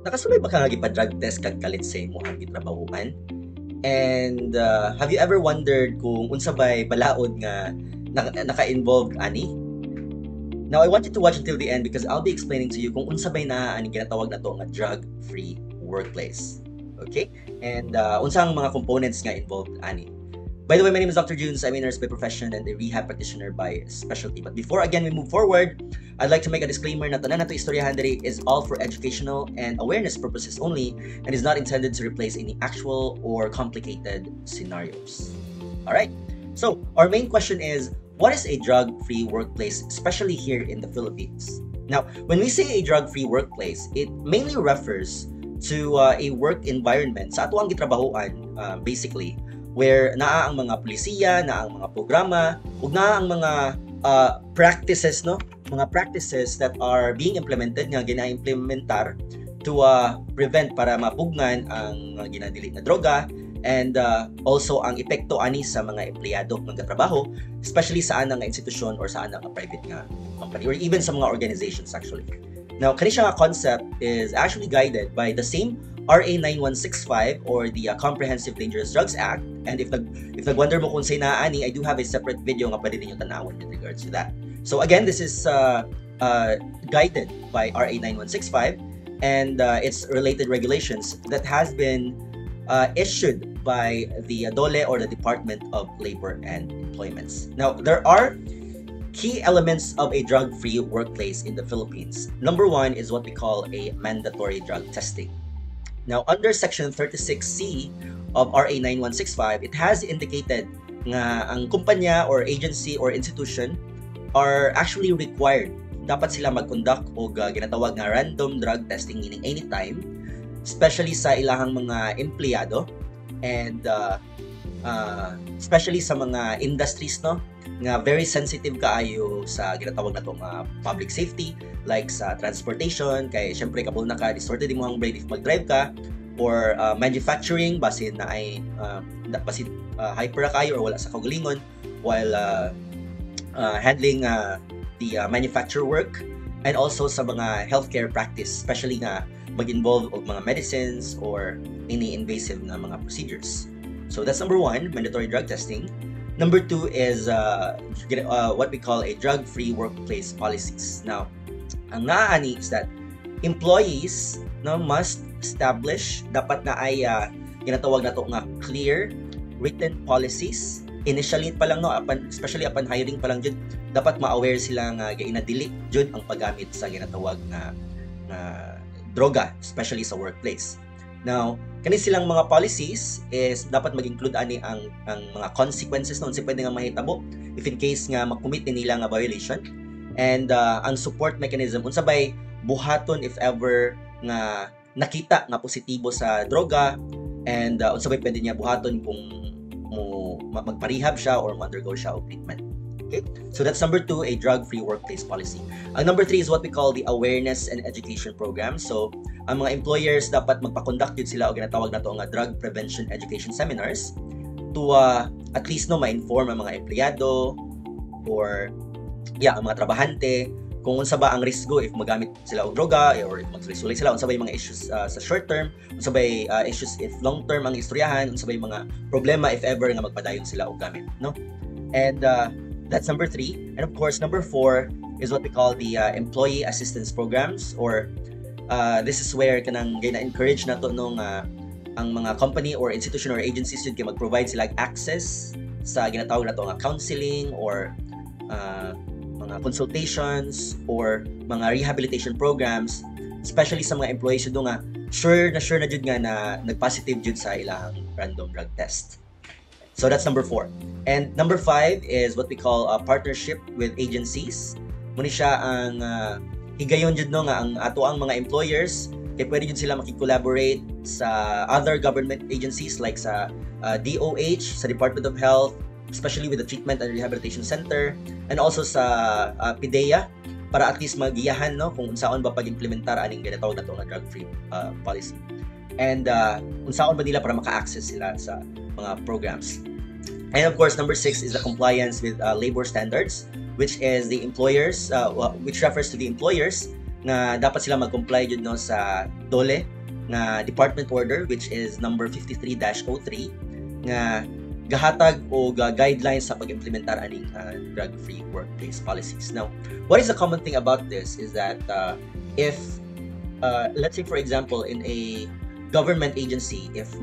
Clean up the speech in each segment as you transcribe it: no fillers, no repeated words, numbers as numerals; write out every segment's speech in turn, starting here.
Nakasulay ba ka nga gipa-drug test kag kalit sa imong gitrabahuan? And have you ever wondered kung unsa bay balaod nga naka-involved ani? Now, I want you to watch until the end because I'll be explaining to you kung unsa bay naa ani ginatawag nato nga drug-free workplace. Okay? And unsa ang mga components nga involved ani? By the way, my name is Dr. Junes. I'm a nurse by profession and a rehab practitioner by specialty. But before again we move forward, I'd like to make a disclaimer na tanan nato istoryahan diri is all for educational and awareness purposes only and is not intended to replace any actual or complicated scenarios. All right. So, our main question is, what is a drug-free workplace, especially here in the Philippines? Now, when we say a drug-free workplace, it mainly refers to a work environment sa ato ang gitrabahoan, basically, where naa ang mga polisiya, naa ang mga programa, ug naa ang mga practices, no? Mga practices that are being implemented nga gina-implementar to prevent, para mapugnan ang mga ginadili na droga and also ang epekto ani sa mga empleyado nga trabaho, especially sa ana nga institusyon or sa ana nga private nga company or even sa mga organizations, actually. Now, kani siya nga concept is actually guided by the same RA 9165 or the Comprehensive Dangerous Drugs Act. And if nag-wonder mo kung unsay naa ani, I do have a separate video nga pwede ninyo tanawon with regards to that. So again, this is guided by RA 9165 and its related regulations that has been issued by the DOLE or the Department of Labor and Employments. Now, there are key elements of a drug-free workplace in the Philippines. Number one is what we call a mandatory drug testing. Now, under Section 36C of RA 9165, it has indicated nga ang kumpanya or agency or institution are actually required, dapat sila mag-conduct og ginatawag nga random drug testing, meaning anytime, especially sa ilahang mga empleyado and especially sa mga industries, no, nga very sensitive kaayo sa ginatawag nato nga public safety, like sa transportation, kay syempre kabalo na ka, distorted imong brain if mag-drive ka, or manufacturing, basin naay basin hyper kayo or wala sa kaugalingon while handling the manufacture work, and also sa mga healthcare practice, especially nga mag-involve og mga medicines or any invasive nga mga procedures. So that's number one, mandatory drug testing. Number two is what we call a drug-free workplace policies. Now, ang naa ani is that employees, no, must establish, dapat naay ginatawag nato nga clear written policies initially pa lang, no, upon, especially upon hiring pa lang jud, dapat ma-aware sila nga ginadili jud ang paggamit sa ginatawag nga droga, especially sa workplace. Now, kani silang mga policies is dapat mag-include ani ang mga consequences, no, unsa pwede nga mahitabo if in case nga ma-commit ni nila nga violation, and ang support mechanism, unsa bay buhaton if ever nga nakita nga positibo sa droga, and unsa bay pwede niya buhaton kung mo magpa-rehab siya or mo-undergo siya og treatment. Okay? So that's number two, a drug-free workplace policy. Ang number three is what we call the awareness and education program. So, ang mga employers dapat magpa-conduct jud sila og ginatawag nato nga drug prevention education seminars to at least, no, ma-inform ang mga empleyado or, yeah, ang mga trabahante kung unsa ba ang risgo if magamit sila og droga or if magsulay sila, unsa ba yung mga issues sa short term, unsa ba issues if long term ang istoryahan, unsa ba yung mga problema if ever nga magpadayon sila og gamit, no? And that's number three. And of course, number four is what we call the employee assistance programs, or this is where kanang gina-encourage nato nung ang mga company or institution or agencies jud kay mag-provide sila access sa ginatawag nato nga counseling or mga consultations or mga rehabilitation programs, especially sa mga employees jud nga sure na jud nga na nag-positive jud sa ilang random drug test. So that's number four. And number five is what we call a partnership with agencies. Mao ni siya ang higayon jud, no, nga ang ato ang mga employers kay pwede jud sila makikollaborate sa other government agencies like sa DOH, sa Department of Health, especially with the Treatment and Rehabilitation Center, and also sa PDEA, para at least magiyahan, no, kung unsaon ba pag-implementar aning ginatawag nato nga drug-free policy. And unsaon ba nila para maka-access sila sa mga programs. And of course, number six is the compliance with labor standards, which is the employers, which refers to the employers na dapat sila mag-comply jud, no, sa DOLE. nga department order, which is number 53-03, nga gahatag og guidelines sa pag-implementar aning drug-free workplace policies. Now, what is the common thing about this is that if let's say, for example, in a government agency, if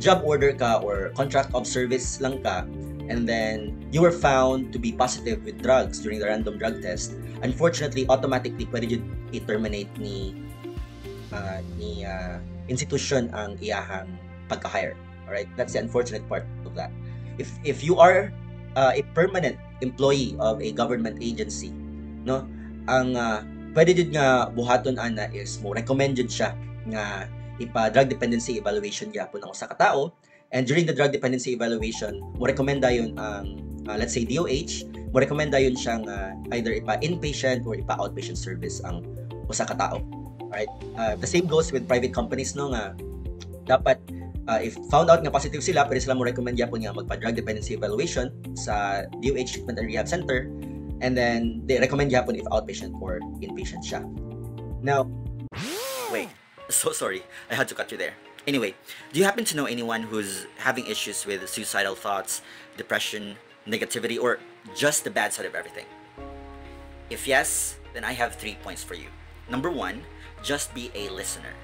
job order ka or contract of service lang ka, and then you were found to be positive with drugs during the random drug test, unfortunately, automatically pwede jud i-terminate ni institution ang iyahang pagka-hire. All right, that's the unfortunate part of that. If you are a permanent employee of a government agency, no, ang pwede jud nga buhaton ana is mo recommend jud siya nga ipa drug dependency evaluation gyapon ang usa ka tawo, and during the drug dependency evaluation, mo recommend dayon ang let's say DOH, mo recommend dayon siyang either ipa inpatient or ipa outpatient service ang usa ka tawo. Alright? The same goes with private companies, no, nga dapat if found out nga positive sila, pwede sila mo recommend gyapon nga magpa drug dependency evaluation sa DOH Treatment and Rehab Center, and then they recommend gyapon if outpatient or inpatient siya. Now, wait, so sorry, I had to cut you there. Anyway, do you happen to know anyone who's having issues with suicidal thoughts, depression, negativity, or just the bad side of everything? If yes, then I have three points for you. Number one, just be a listener.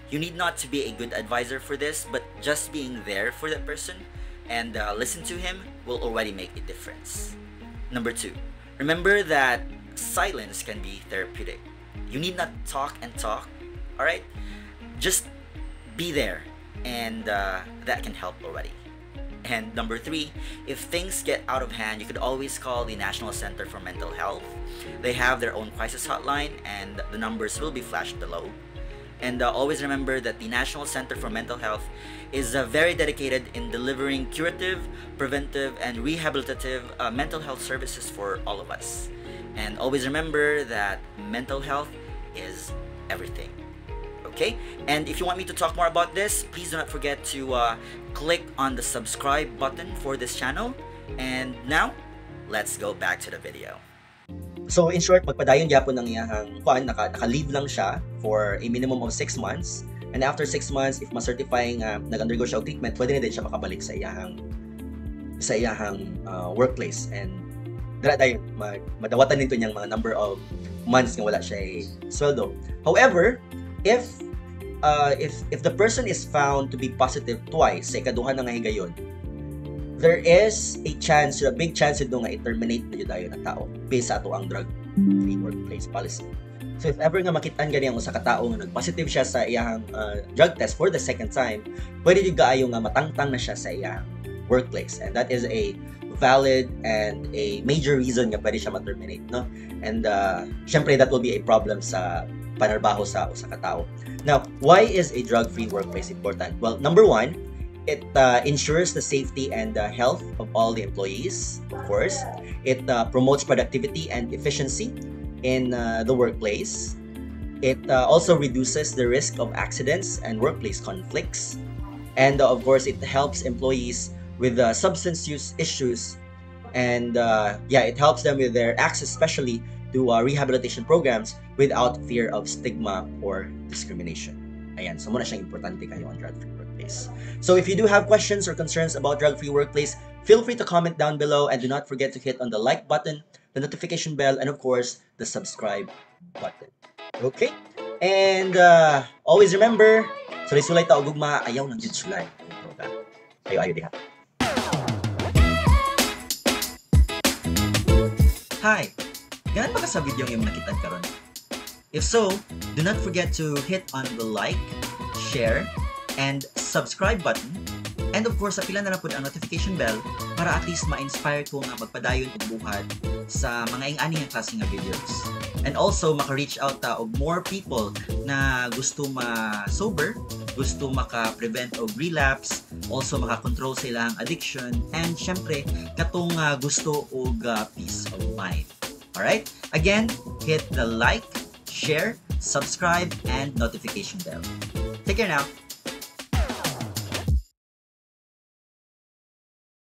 You need not to be a good advisor for this, but just being there for that person and listen to him will already make a difference. Number two, remember that silence can be therapeutic. You need not talk and talk, all right? Just be there, and that can help already. And number three, if things get out of hand, you could always call the National Center for Mental Health. They have their own crisis hotline, and the numbers will be flashed below. And always remember that the National Center for Mental Health is very dedicated in delivering curative, preventive, and rehabilitative mental health services for all of us. And always remember that mental health is everything. Okay? And if you want me to talk more about this, please do not forget to click on the subscribe button for this channel. And now, let's go back to the video. So in short, magpadayon gyapon ang iyahang kuan, naka-leave lang siya for a minimum of 6 months. And after 6 months, if ma-certify nga nag-undergo siya og treatment, pwede na din siya makabalik sa iyahang workplace, and dira dayon madawatan nito niyang mga number of months nga wala siya sweldo. However, if the person is found to be positive twice sa ikaduha na nga higayon, there is a chance, a big chance ito nga i-terminate na jud dayon ang tao based sa atoang drug free workplace policy. So if ever nga makitaan gani ang usa ka tawo nga nag-positive siya sa iyang drug test for the second time, pwede jud kaayo nga matangtang na siya sa iyang workplace, and that is a valid and a major reason nga pwede siya ma-terminate, no? And syempre that will be a problem sa panarbaho sa usa ka tawo. Now, why is a drug-free workplace important? Well, number one, it ensures the safety and the health of all the employees, of course. It promotes productivity and efficiency in the workplace. It also reduces the risk of accidents and workplace conflicts. And of course, it helps employees with substance use issues. And yeah, it helps them with their access, especially to rehabilitation programs, without fear of stigma or discrimination. Ayan, so mao na siyang importante kaayo ang drug-free workplace. So if you do have questions or concerns about drug-free workplace, feel free to comment down below and do not forget to hit on the like button, the notification bell, and of course, the subscribe button. Okay? And always remember, sulay-sulay ta og gugma, ayaw lang jud sulay. Ayo ayo diha. Hi! Ganahan ba ka sa video nga imong nakitaan karon? If so, do not forget to hit on the like, share, and subscribe button. And of course, apila na lang pud ang notification bell para at least ma-inspire ko nga magpadayon og buhat sa mga ing-ani nga klase nga videos. And also, maka-reach out ta og more people na gusto ma-sober, gusto maka-prevent og relapse, also maka-control sa ilang addiction, and syempre, katong gusto og peace of mind. Alright? Again, hit the like, share, subscribe, and notification bell. Take care now.